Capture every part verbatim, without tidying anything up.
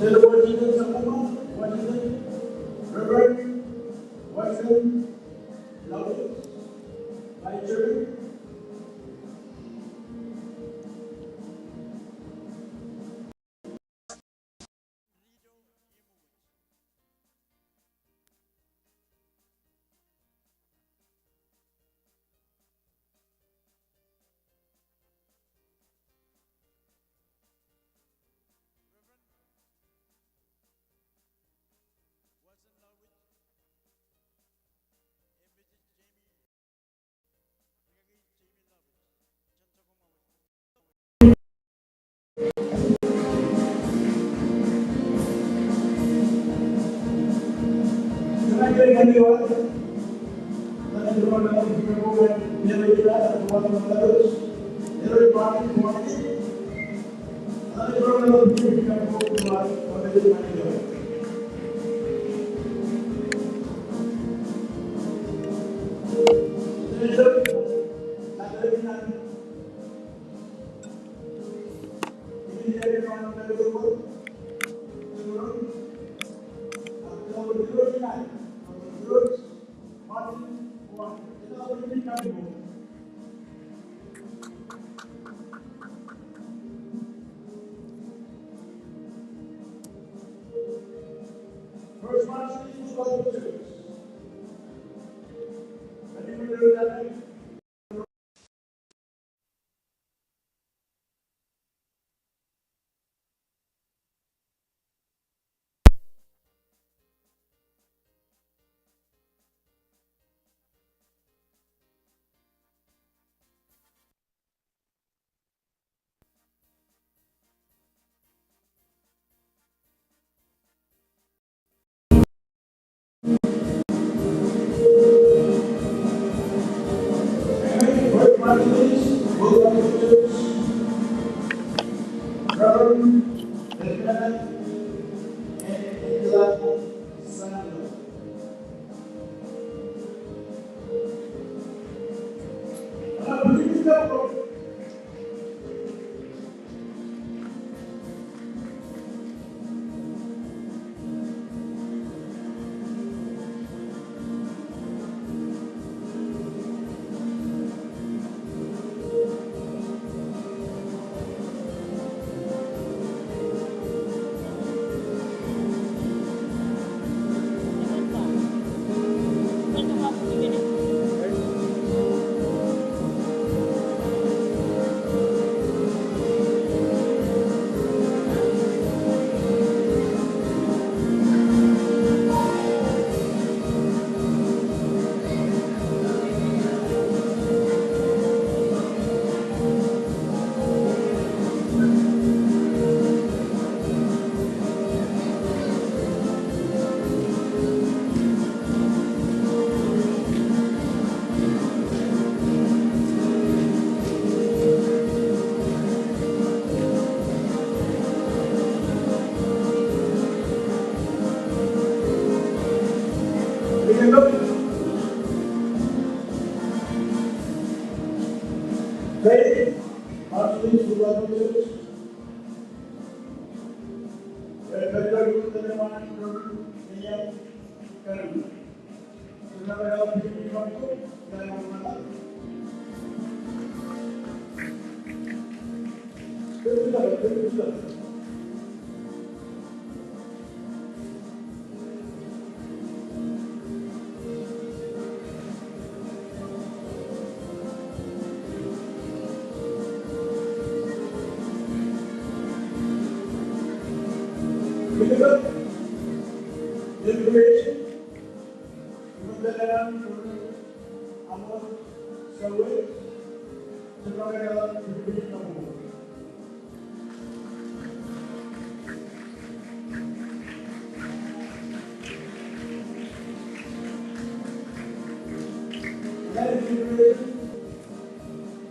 Senator Washington Sakuma, Washington, Reverend Washington Lawrence, Vice Chairman.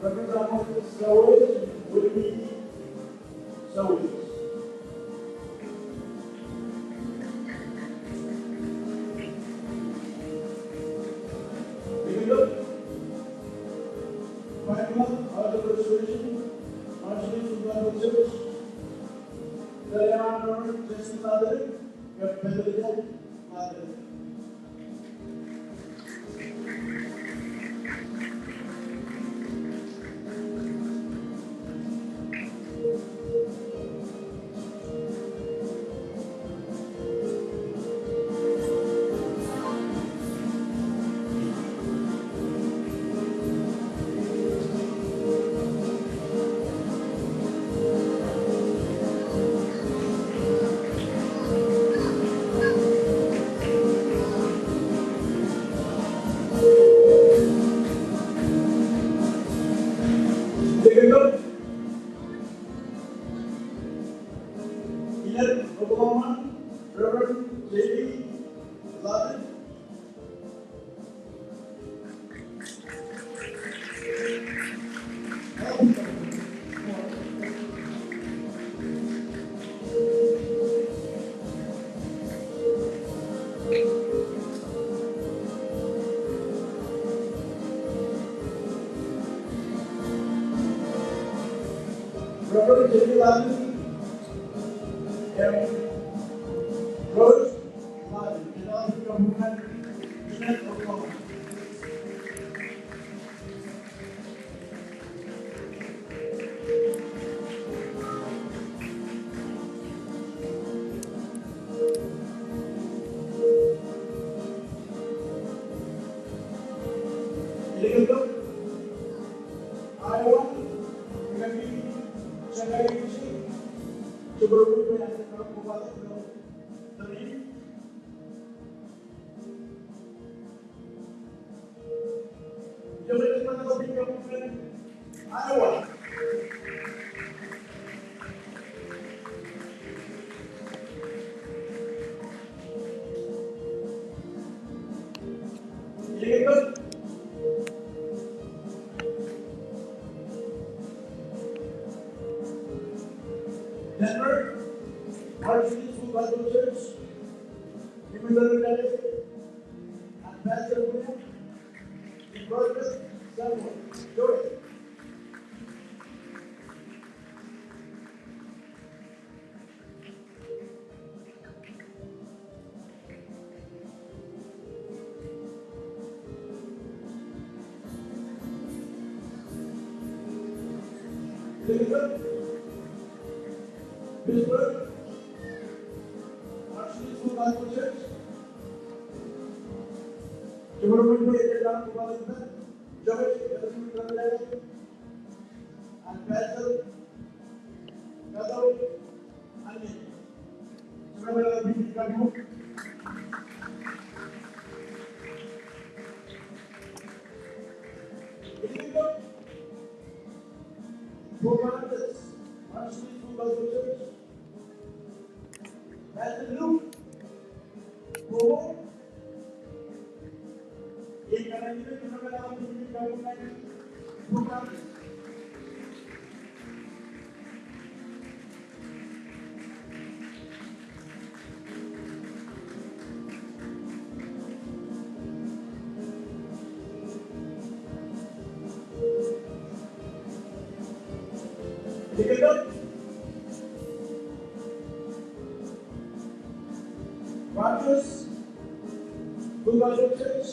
Reverend Amos Sawis will be Sawis. Deacon Dodd, Pañimōt Altar Restoration, Marshallese Revival Church, Reverend Justin Ladder, kab Patricia Ladder. Deacon Dodd, Inner Oklahoma, Reverend J B Ladder. Reverend J B Ladder im Rose Ladder. Denver, Marshallese Full Gospel Church, Denver, Colorado, and Pastor William, in Rogers, Denver, Georgia. Pittsburgh, Marshallese Full Gospel Church. Rogers, Full Gospel Church.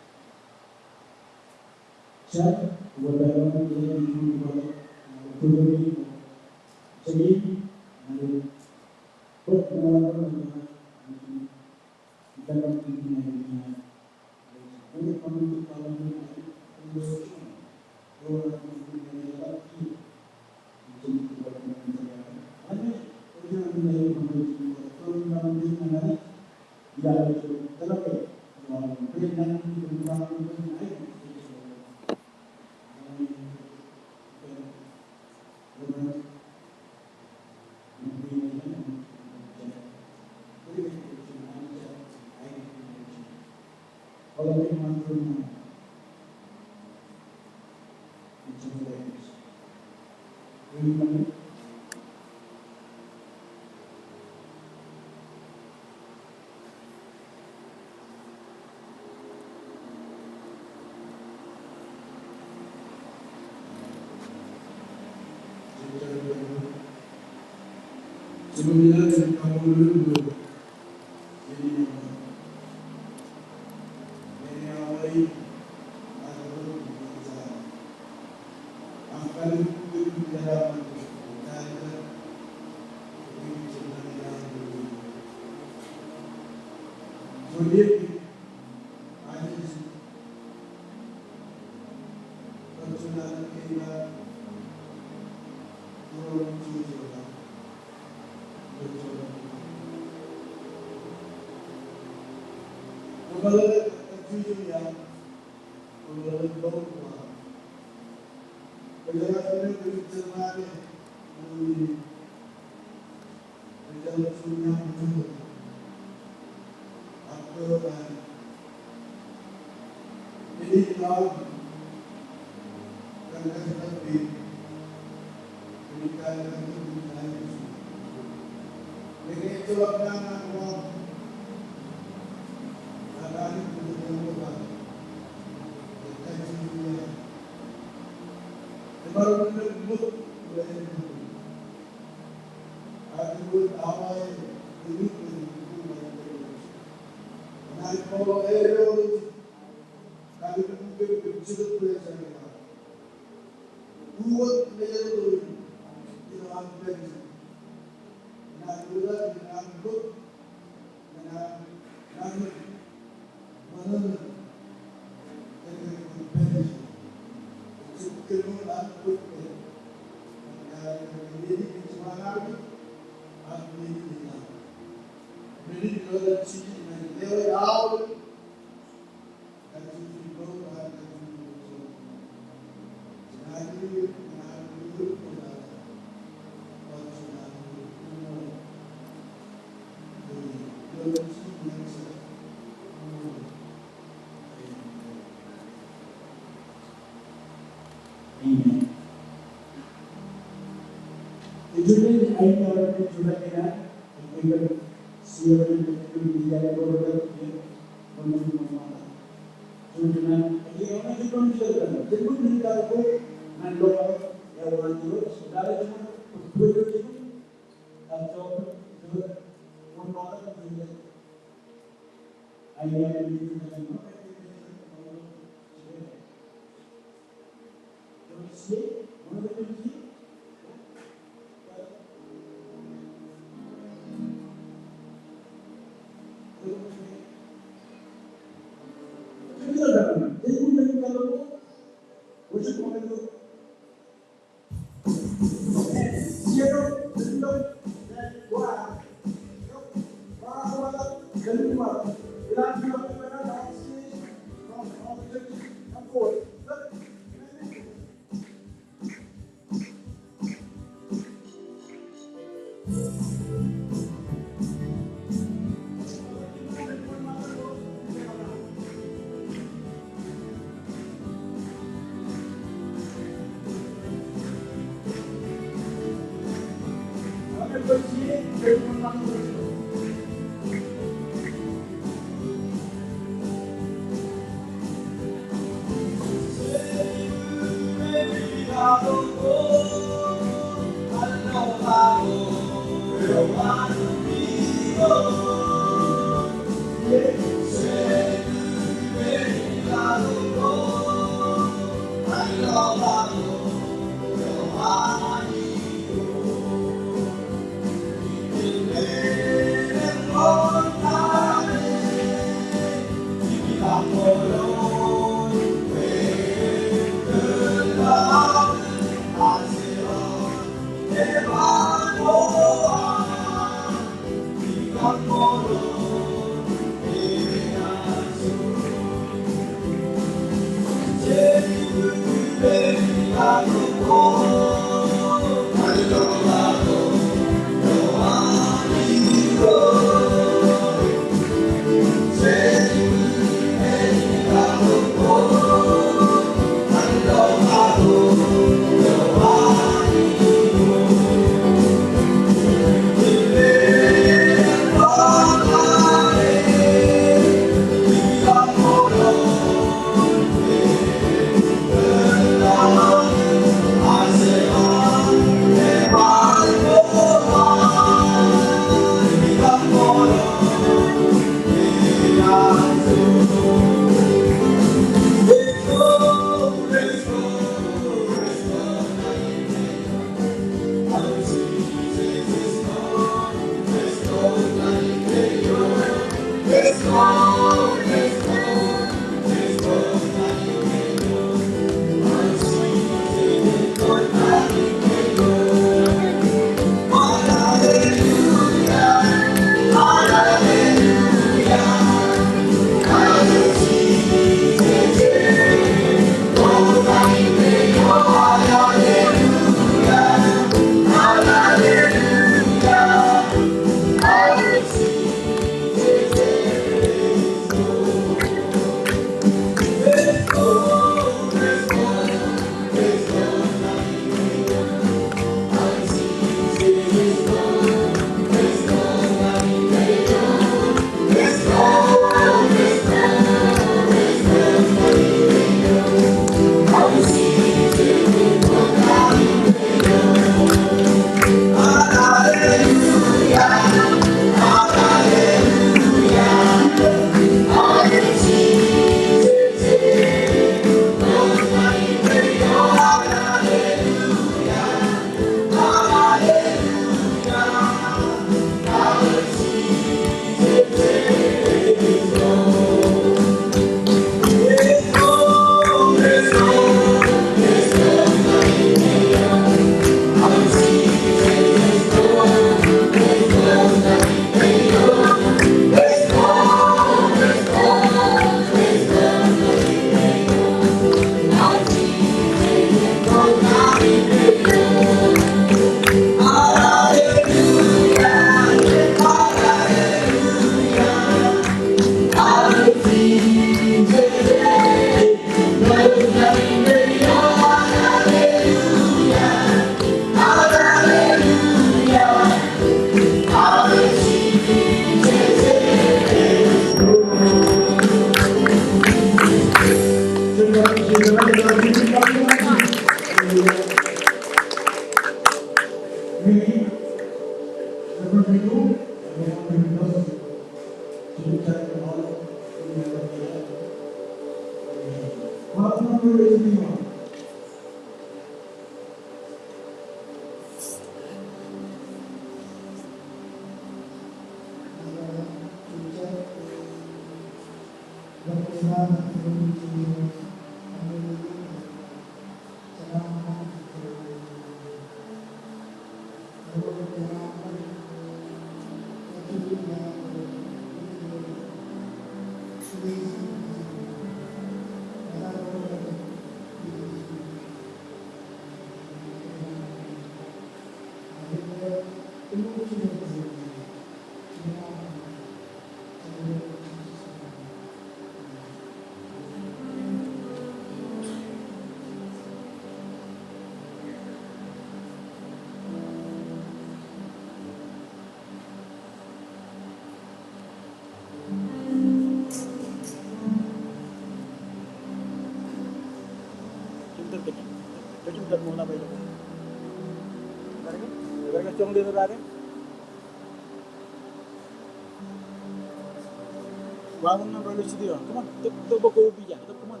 Come on, tōk, tōk, bwe kwō pija, tōk, come on.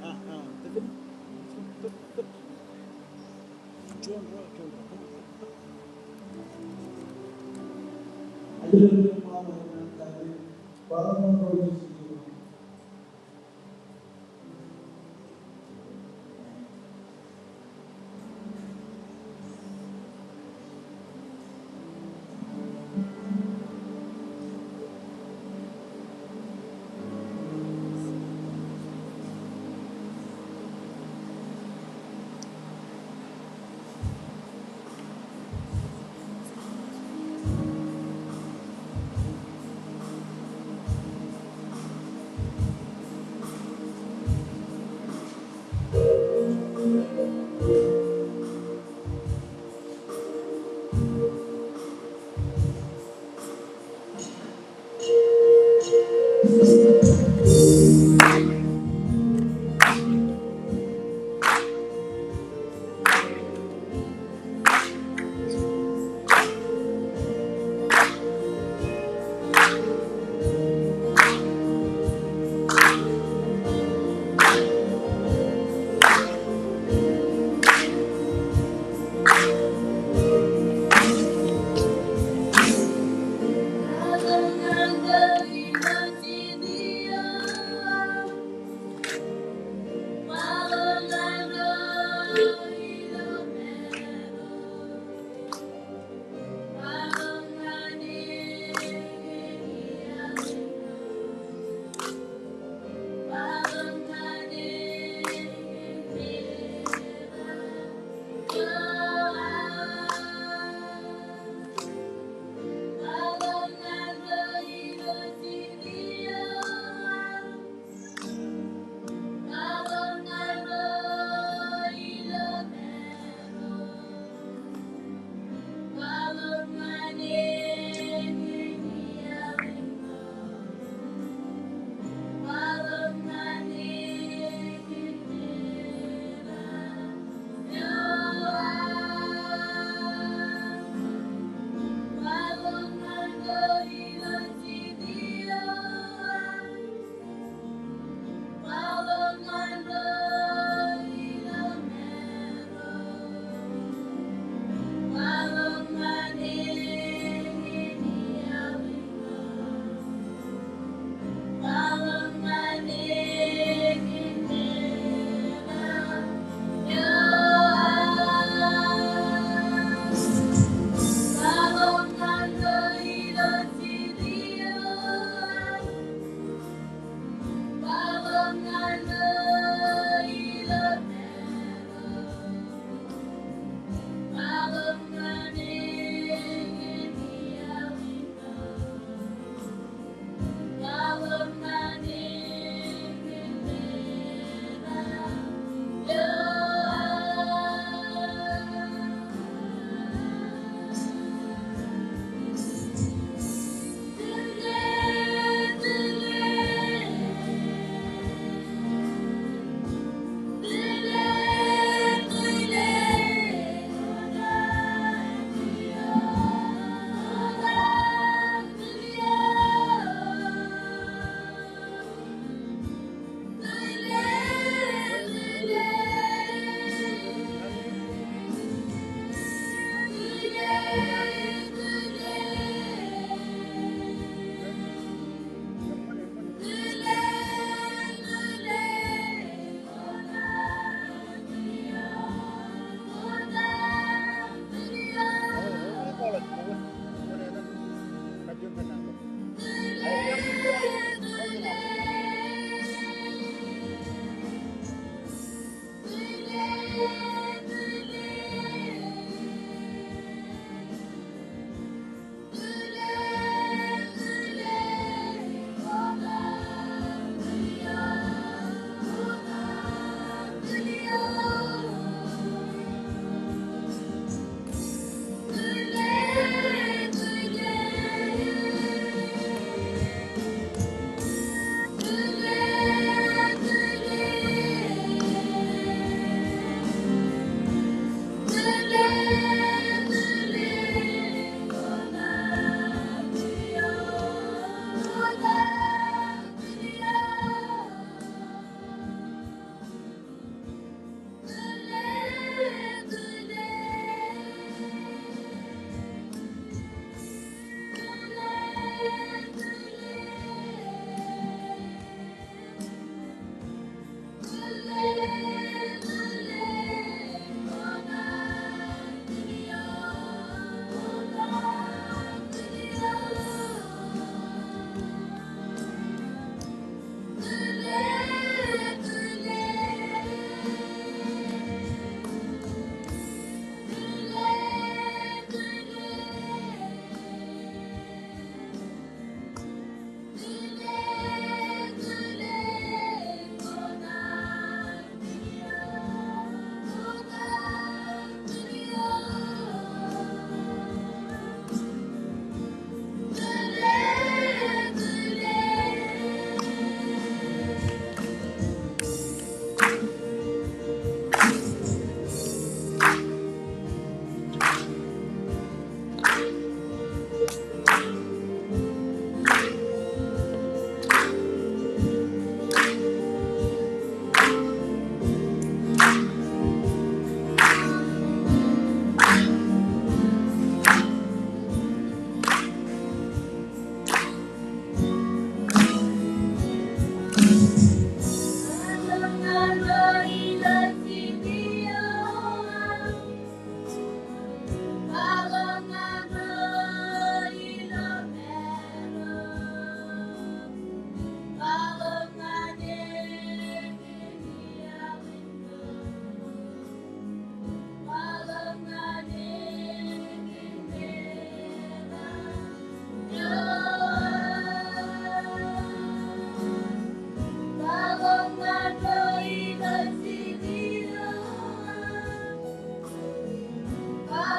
Ah, ah, tōk, tōk, tōk. Juon ruo, juon ruo, come on, tōk, tōk.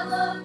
Amen.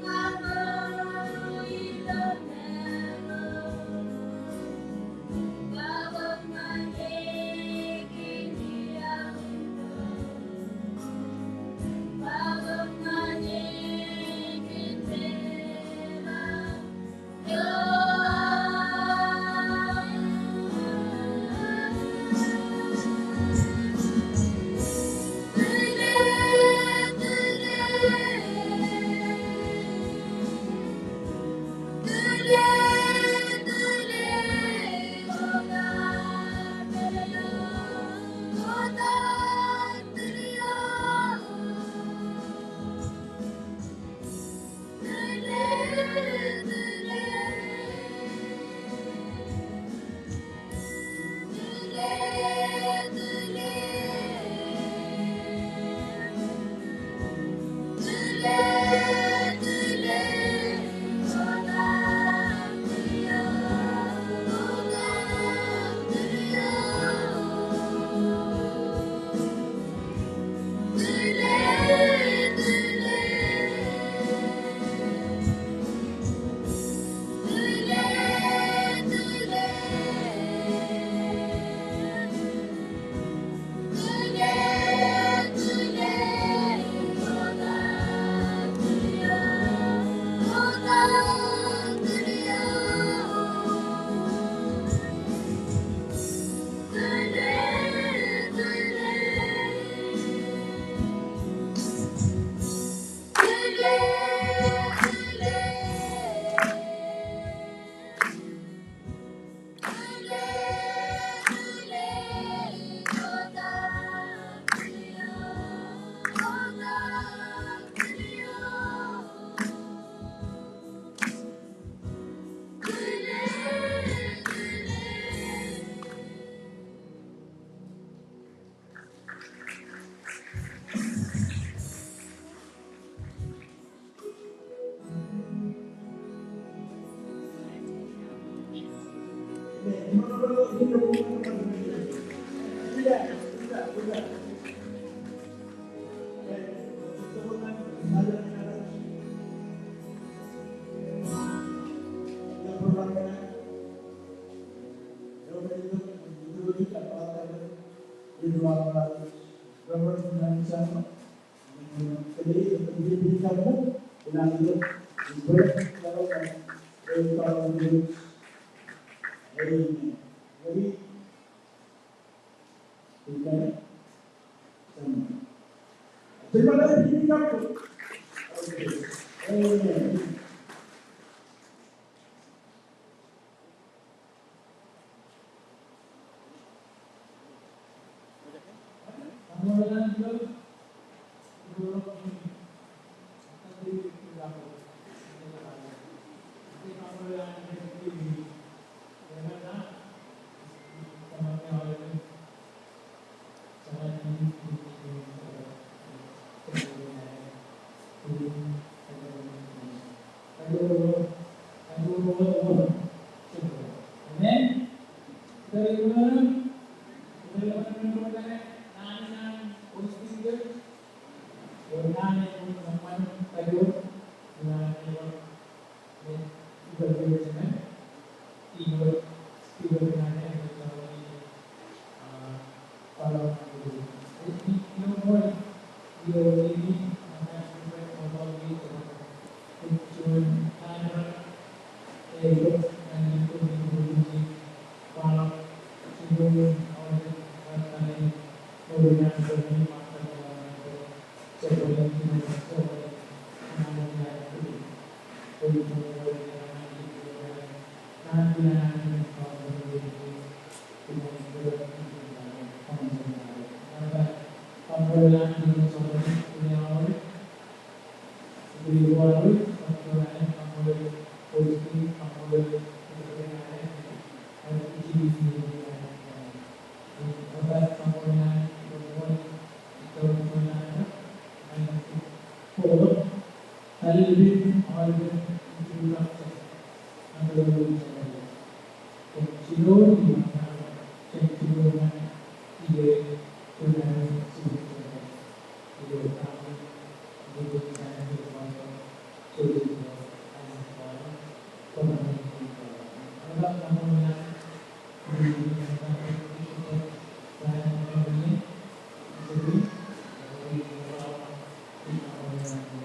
Amen. Amen.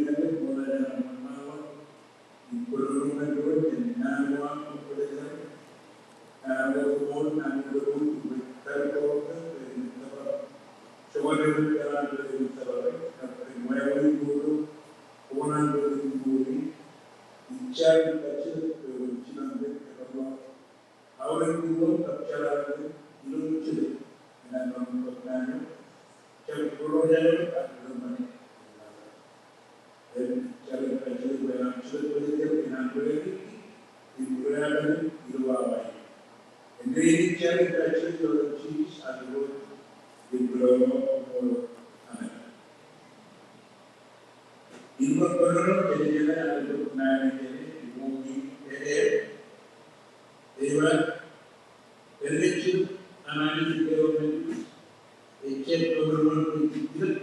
Ij kōnono ñan ṃōṇōṇō in kōnono ñan doon jān naan ko aṃ kōpojak. Naan ko aṃ kōnono, naan ko aṃ kōnono, Aolep ri wōt kab jeḷā ke ilo jilōk, ñan ṃōṇōṇō eo, jab roro jān eo ak ilo ṃōṇōṇō. Im ij jar im kajjitōk bwe en jilōk bwe en jilōk, en jilōk bwe en jilōk ilo awa in. Im ij jar im kajjitōk ilo etan Jisōs ak ilo etan Jemem. Amen. Im ij kōnono jān ijin eo, ij kōnono jān ijin eo, ij kōnono jān ijin eo. Ej ba, ej jilōk an Anij ilo etan Jisōs. Ej jab kōṃanṃan bwe ej jilōk.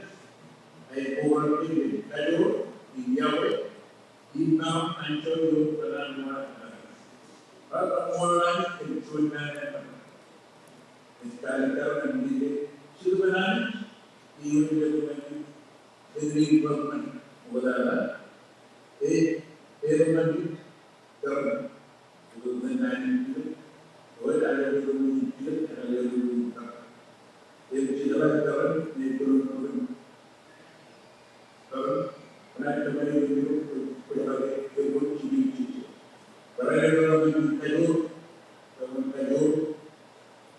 Ej kōṃanṃan bwe ej kajoor, ej iọkwe, im ej anjọ ilo kōṇaan ko an Anij. Bar kaṃṃoolol Anij kōn juon naan eo. Ej kalikkar ñan kōj, jilōk an Anij, ilo etan Jisōs. Ej ri kōṃanṃan, ṃoktata. Ej, ej kōṃanṃan,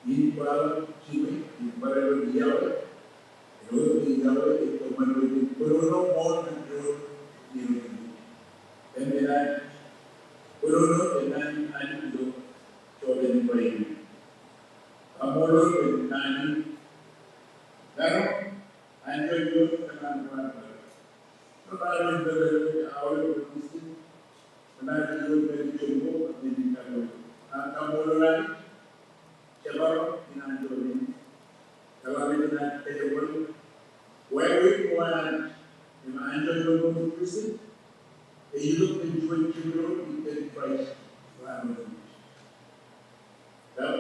Im kwaḷọk jiṃwe, im kwaḷọk iọkwe, ewōr iọkwe, ej kōṃṃan bwe jen kōnono ṃool ñan doon ilo etan Jisōs. Im enaaj kōnono, enaaj Anij ilo jota in bwe in. Kaṃṃoolol bwe naan in. Bar anjọ ilo kōṇaan ko an Anij. Bar anjọ ilo kōṇaan ko an Anij. Im kaṃṃoolol Anij, jebar in anjọ in, jebar in an kōjepwel, wāween ko an Anij, im anjọ in Jisōs Kristo, ej itok kōn juon jibadwōj ippān Kraist, wāween. Kab,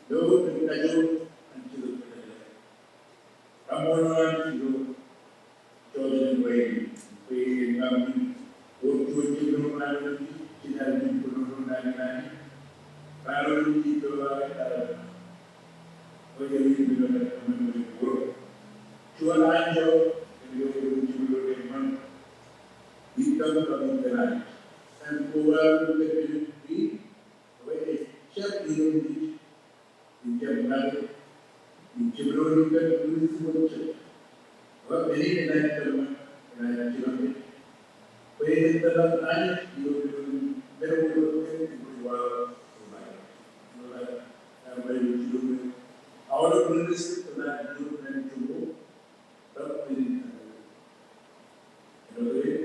lo kōn kajoor an jilōk kōn Kaṃṃoolol Anij ilo jota in bwe, bwe en ñan in, ewōr juon jibadwōj, jibadwōj, jibadwōj, jibadwōj. Juon anjọ, ilo jibadwōj in ṃan. Ij kab ij kōṇaan. Im koba ilo jibadwōj in, bwe ejjab ilo in, Ij jab ñan, ij jab ilo in kab ilo in jab. Bwe enaaj kōṃṃan, enaaj jipañ. Bwe en tōmak Anij ilo in, ilo in, ilo in, ilo in. Aolep rillis, enaaj ilo in jumbo. Ilo in, ilo in,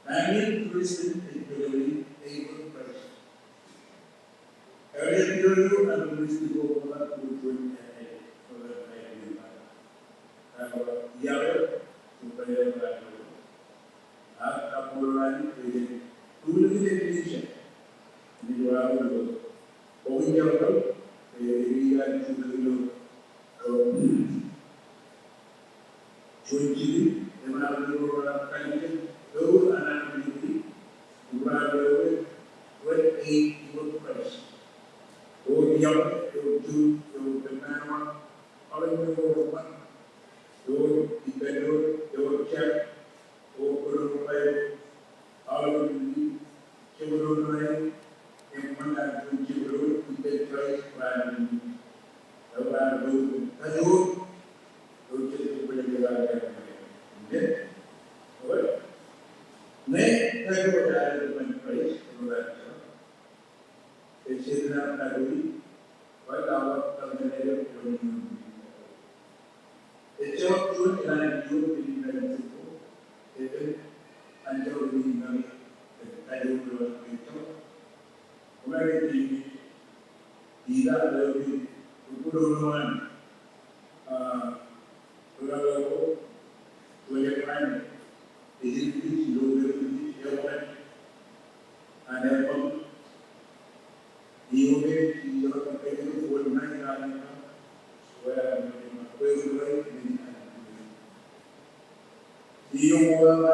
naan in Kristian, ilo in, ilo in Kraist. Juon jikin, eṃṃan ilo ro ro an Galili, ewōr an Galili, ewōr an Galili, ewōr ej ilo Kraist. Ewōr iọkwe, ewōr juon, ewōr kōnnaan, ewōr ṃan, ewōr ippān doon, ewōr jar, ewōr kōnono eo, Aolep in jibadwōj in, eṃṃan an juon jibadwōj, ippān Kraist, ewōr an juon kajoor, ewōr juon jibadwōj in. Amen. Ewōr. Ñe kajoor eo an juon Kraist, ewōr an juon. Ej juon an kajoor, ewōr an juon. Ejjab juon enaaj juon, ej juon, ej juon. Anjọ in kajoor eo an kōjro. Koṃ ej kein eo ij ba ilo ṃwiin, ukulolo an, ah, rūkaki ko, juon eo an, ej ilo ṃwiin, eo an, an ej ba, eo ej ilo ṃwiin, ej ilo ṃwiin, ej ilo ṃwiin,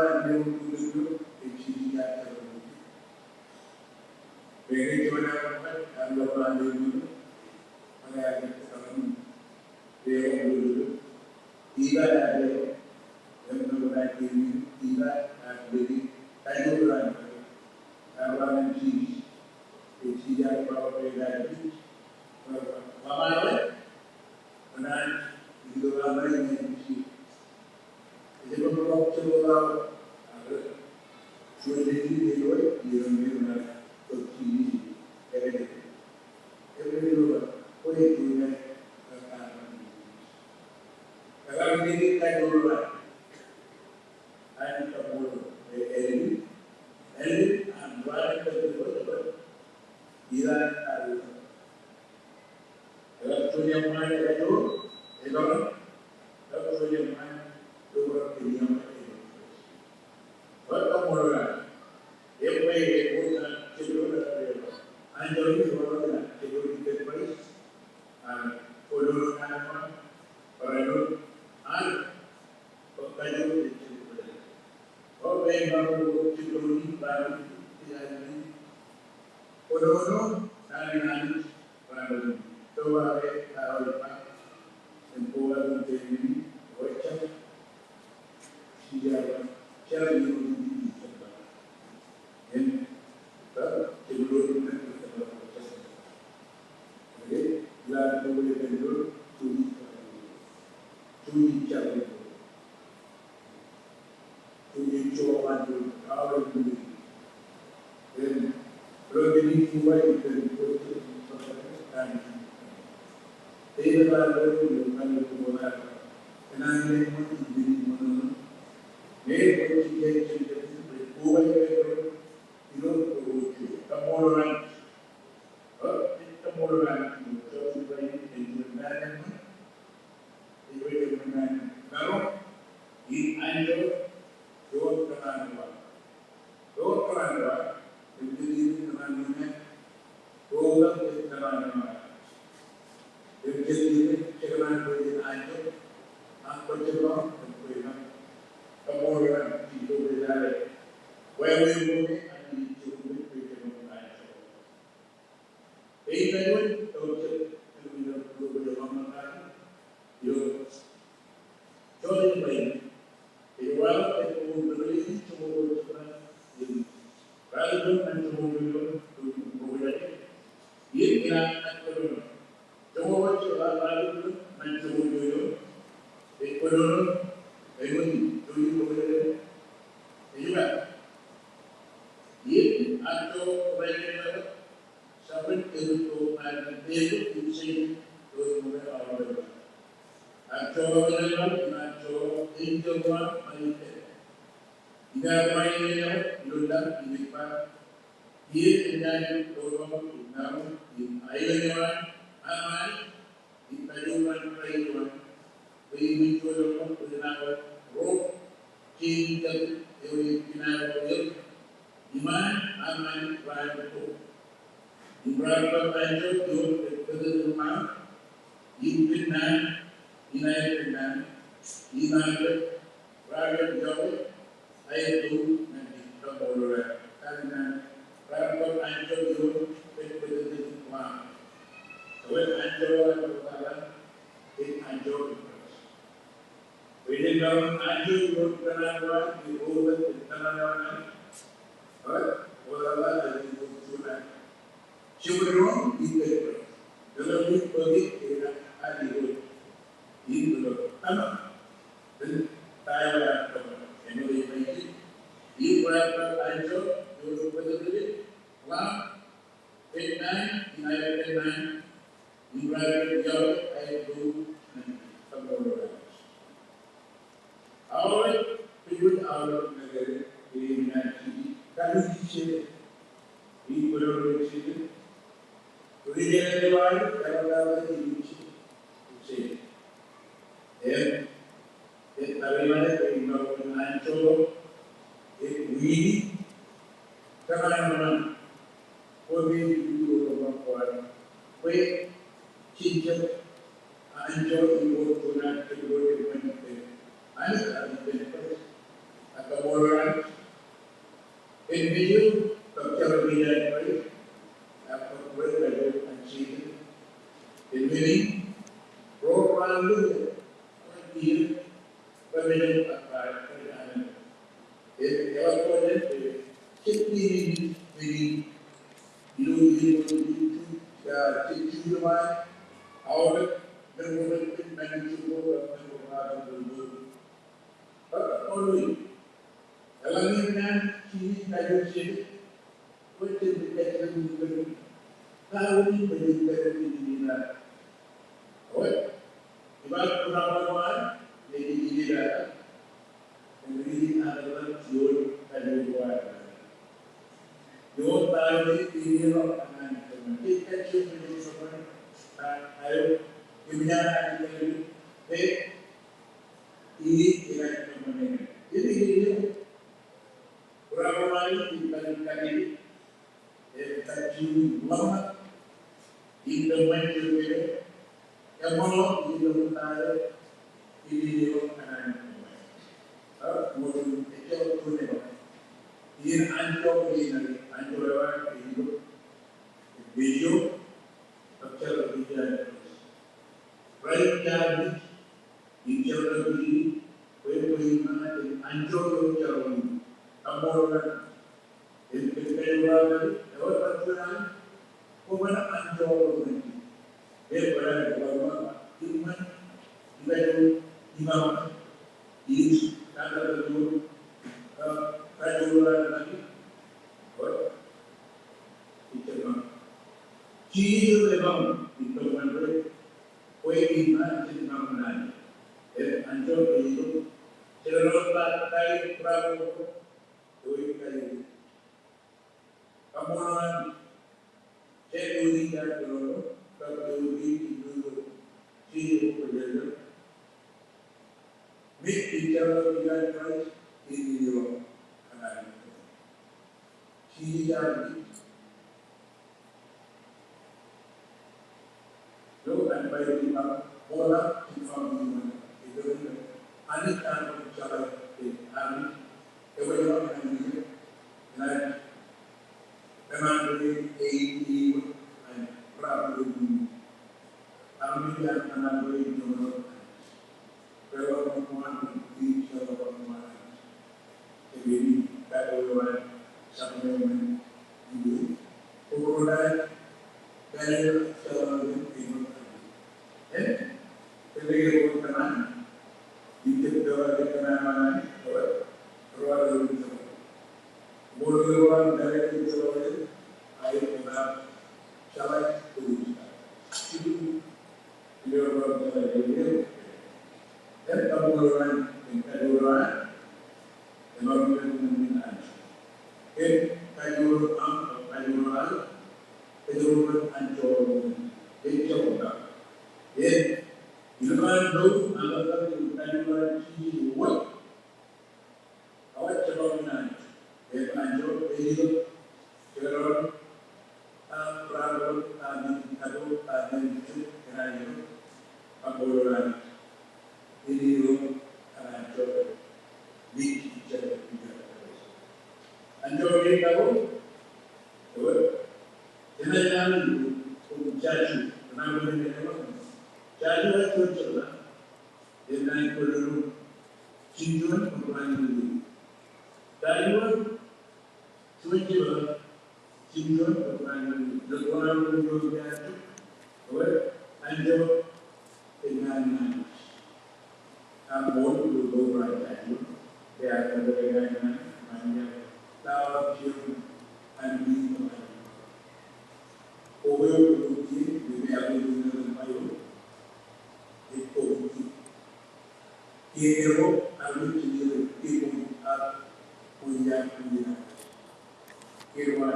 Ej ba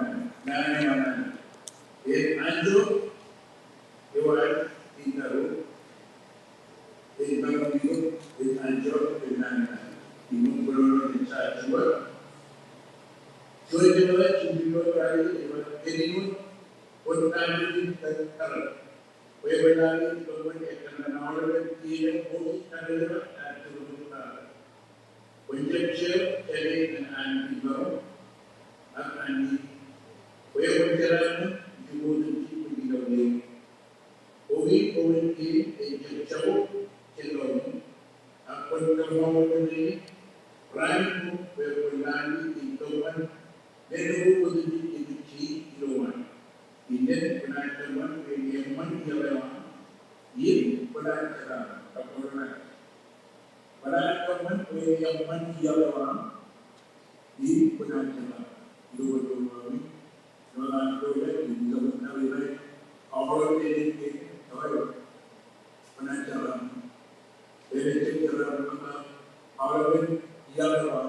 naan eo an Anij, ej anjọ, ewōr in tōre, ej maroñ in, ej anjọ, ej naan eo an Anij. Im ṃōk bōlen ej sa juon. Juon eo ej juon eo ej ba, ej juon, juon naan eo ej tōre. Bwe kwōn lale ilo ṃōn ekkar ñan aolepen iien eo, bwe kwōn jab jab jāne ñan Anij in maroñ, ak Anij, bwe kwōn jeḷā ṃōn ijoko ijin bwe ilo eō. Bwe kwōn kein ej jab jako jān doon in, ak kwōn kōṃṃan ṃōk bwe kwōn lale ilo ṃōn men ko kwōj jab jino ilo an. Innām kwōnaaj kōṃṃan bwe en eṃṃan iaḷ eo aṃ, im kwōnaaj jekar, kab kwōnaaj, kwōnaaj kōṃṃan bwe en eṃṃan iaḷ eo aṃ, im kwōnaaj jekar. Ilo ṃōn ro aṃ, ilo ṃōn ro aṃ, ilo ṃōn ro aṃ, aolep men in, kwōnaaj jekar. Ej jekar, aolep men iaḷ eo aṃ.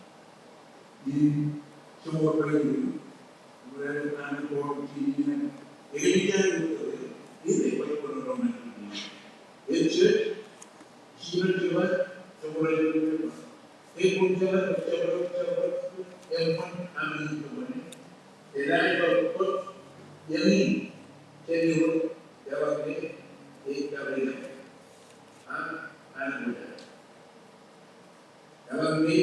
Eḷaññe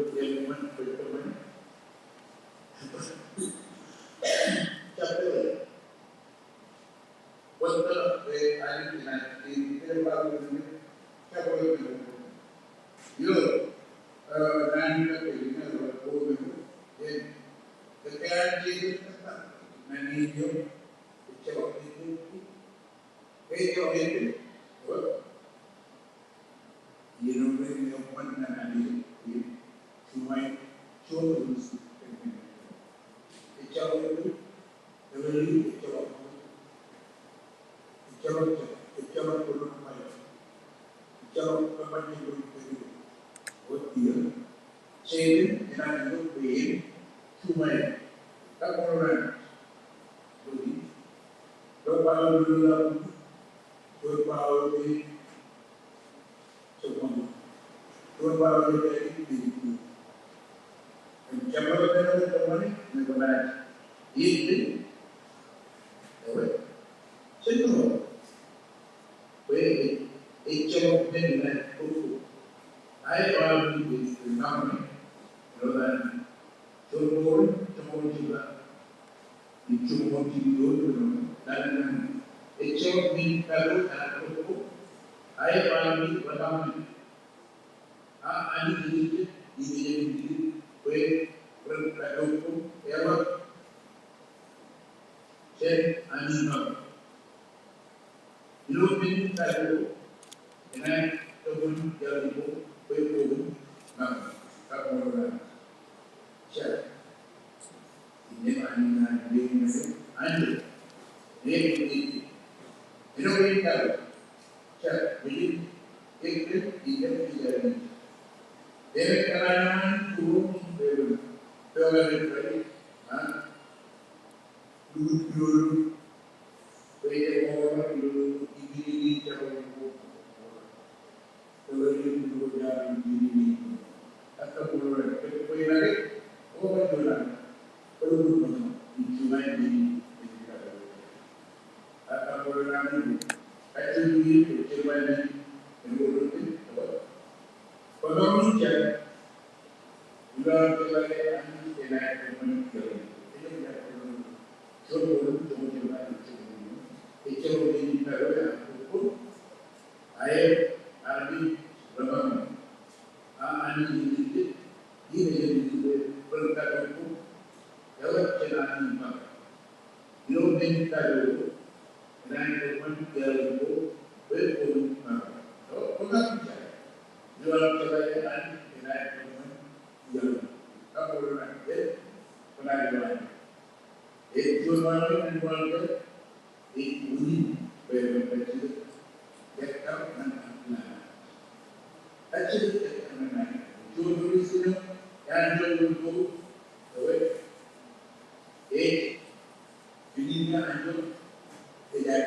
ej kōṃṃan, kōṃṃan, kōṃṃan, kōṃṃan. Chapter eight. Wōn ta ke Anij enaaj, ilo, eh, naan in kab ej, eh, ro ko me ko, eh, ke Anij ej, eh, naan in eo, ejjeḷọk ej, ejjeḷọk ej, eh, Satan enaaj itok bwe en juṃae. Kab ṃool raan. Juon Bwe ejjeḷọk men enaaj kōkko. Aer ḷak men enaaj kōkko. Ejjeḷọk men karuo enaaj kōkko. Aer ḷak men, ḷak men. A Anij ej, ej, ej, bwe ren kajjojo eḷap jān an in ṃakoko. Ilo men in kajjojo, enaaj kōṃṃan iaḷ in ko bwe koṃwin ṃakoko. Kab ṃool raan. Jar. Ilo men in kajjojo, ilo men in kajjojo, Ilo men in kajjojo, enaaj kōṃṃan iaḷ in ko bwe koṃwin ṃakoko. Ilo an jeḷā ke Anij enaaj kōṃṃan iaḷ in ko, kab ṃool raan, ej kōṇaan ilo an. Ej juon waḷọk in waḷọk, ej unin bwe ren kajjitōk ettā ñan an. Kajjitōk ettā ñan an. Juon reason eo, eaanjoḷ in ko, ewe, ej, unin ñan anjoḷ, ej an.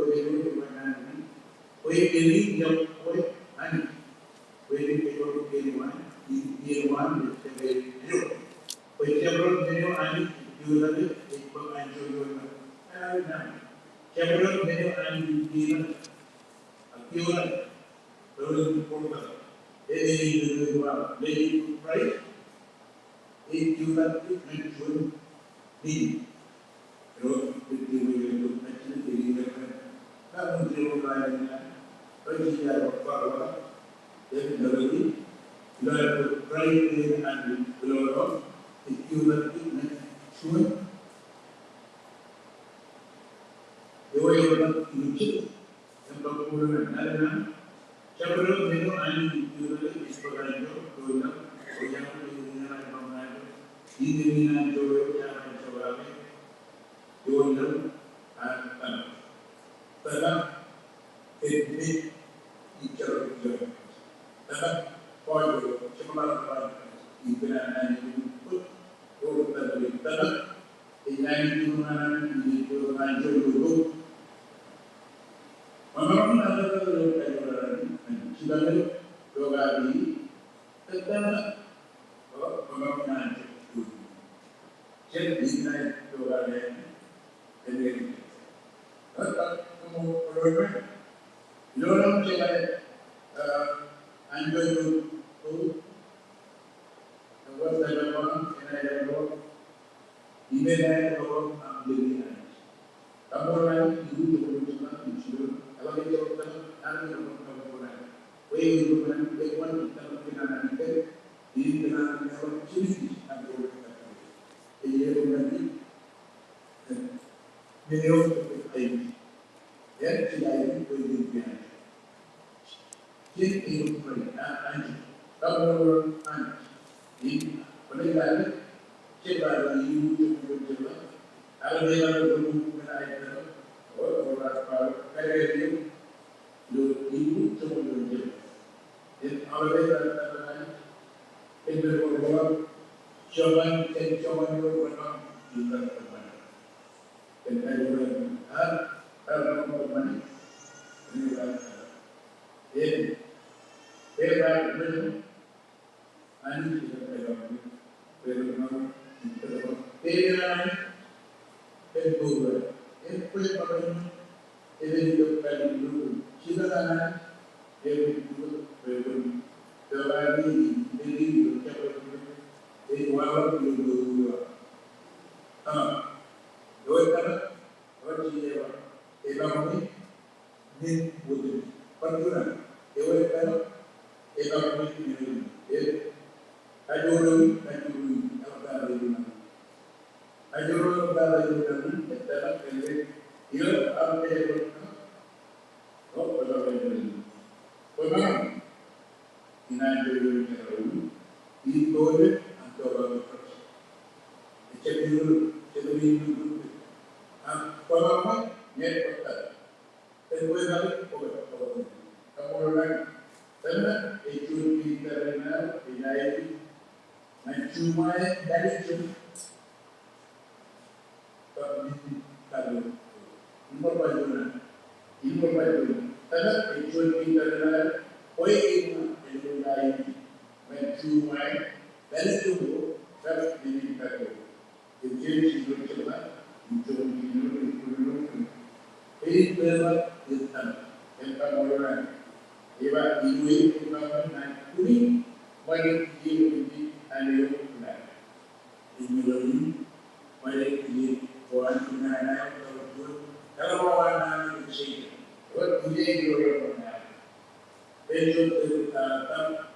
eo ej ba naan in, bwe eñin iọkwe Anij, bwe en kōjro kōn waan, in kōn waan ej jab eñin eo. Bwe jabdewōt men eo Anij ej keotakin ej bōk anjọ eo ḷọk. Jabdewōt men eo Anij ej keotakin, ak keotakin, bwe en kōjro kōn ej eñin eo ej ba, Kraist ej keotakin ñan juon men. Im ba kōn ṇa, jabdewōt men eo Anij ej keotakin ej bōk anjọ eo ḷọk, bwe iar ej ba ñan anjọ, in eñin anjọ eo jaar jokake eo ḷọk an tōmak. Tōmak ej mej ijjab eo. Tōmak ko aer jokḷọk an, ippān an Anij ej bōk eo ḷọk, tōmak ej Anij eo ej bōk anjọ eo ḷọk. Ṃōṃaroñ in aō tōmak eo ej bōk anjọ eo ḷọk, ḷọk an Anij, ej tōmak eo ṃōṃaroñ in anjọ eo ḷọk. Jen in ḷọk an Anij, ej tōmak eo ḷọk. Ilo ḷọk jeḷā, eh, anjọ eo ḷọk, Wāween, pād ijo ko, pād men in pād ko. Im jen jino jeṃḷọk, im joñan jino, im joñan jino. Im tōmak, im tōmak, im kaṃṃoolol Anij. Ej ba, iwōj, im kaṃṃoolol Anij, kuni ṃōj in iien in, āinwōt in. Im ṃōj in, ṃōj in iien, ko an in nana, ko an in nana, ko an in nana. Ej juon tōmak,